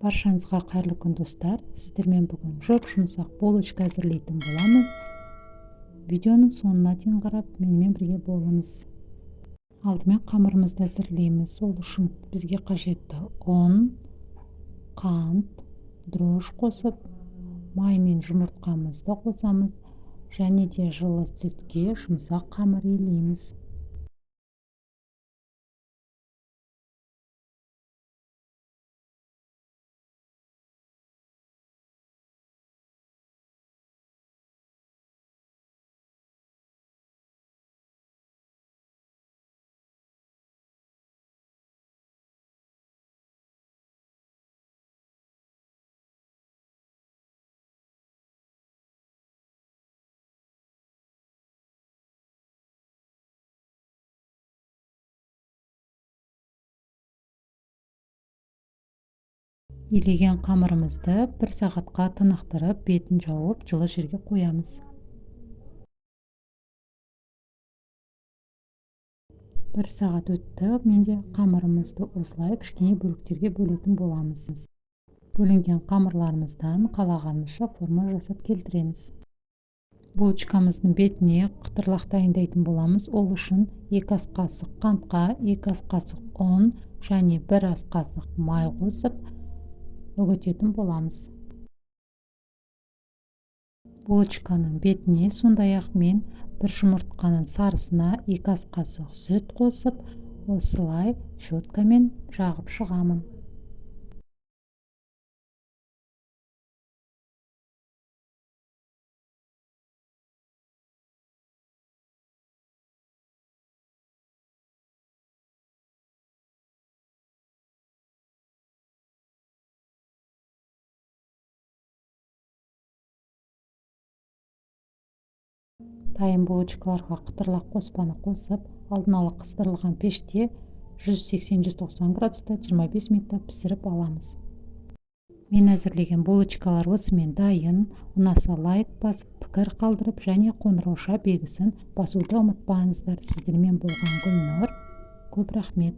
Баршаңызға қайырлы күн, достар! Сіздермен бүгін жұп-жұмсақ булочка әзірлейтін боламыз. Видеоның соңына дейін қарап, менімен бірге болыңыз. Алдымен қамырымызды әзірлейміз. Ол үшін бізге қажетті ұн, қант, дрожж қосып, май мен жұмыртқамызды қосамыз және де жылы сүтке жұмсақ қамыр илейміз. Илеген қамырымызды бір сағатқа тынықтырып, бетін жауып, жылы жерге қоямыз. Бір сағат өтті, менде қамырымызды осылай кішкене бөліктерге бөлетін боламыз. Бөлінген қамырларымыздан қалағанымызша форма жасап келтіреміз. Булочкамыздың бетіне қытырлақ дайындайтын боламыз. Ол үшін 2 ас қасық қантқа, 2 ас қасық ұн және 1 ас қасық май қосып үгітетін боламыз. Булочканың бетіне сондай-ақ мен бір жұмыртқаның сарысына 2 ас қасық сүт қосып, осылай щеткамен жағып шығамын. Дайын булочкаларға қытырлақ қоспаны қосып, алдын ала қыздырылған пеште 180-190 градуста 25 минутта пісіріп аламыз. Мен әзірлеген булочкалар осымен дайын. Ұнаса лайк басып, пікір қалдырып және қоңырауша белгісін басуды ұмытпаңыздар. Сіздермен болған Гүлнұр. Көп рахмет.